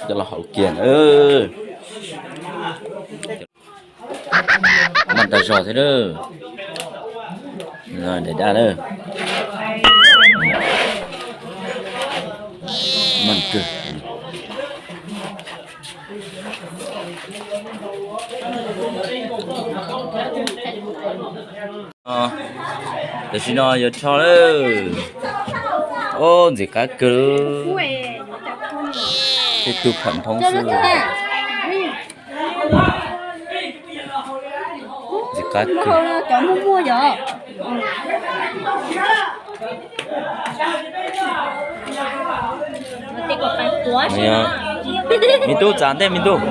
Coj los hau kiag na. Maj tag zog thiab na. Daim daj na. Maj kawg. Tam sim no yuav rho lawm. Ob, ntxim qab kawg. Tej tug pham nphoob xwb. Ntxim qab kawg. Me tub, txav ntej me tub.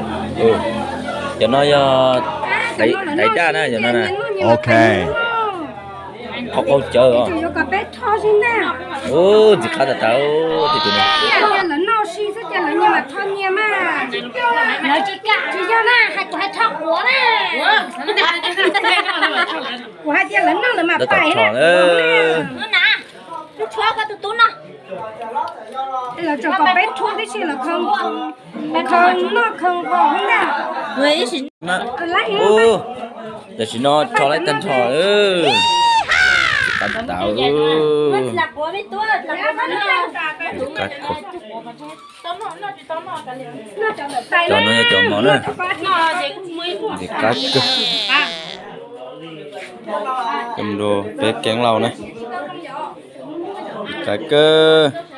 Cov no yog daim daj na, cov no na. Qhov qaug cawv os. Ub, ntxim qab tas tas. Kuv hais tias lawv noj lawv mam pais na. Lawv tseem kom peb rhuav tib si lawv khaws noj khaws haus na. Tam sim no rho laib tag nrho. Qab tas. Cov no yog cov mov na. Ntxim qab kawg. Coj mus rau peb keeb lauj na. Ntxim qab kawg.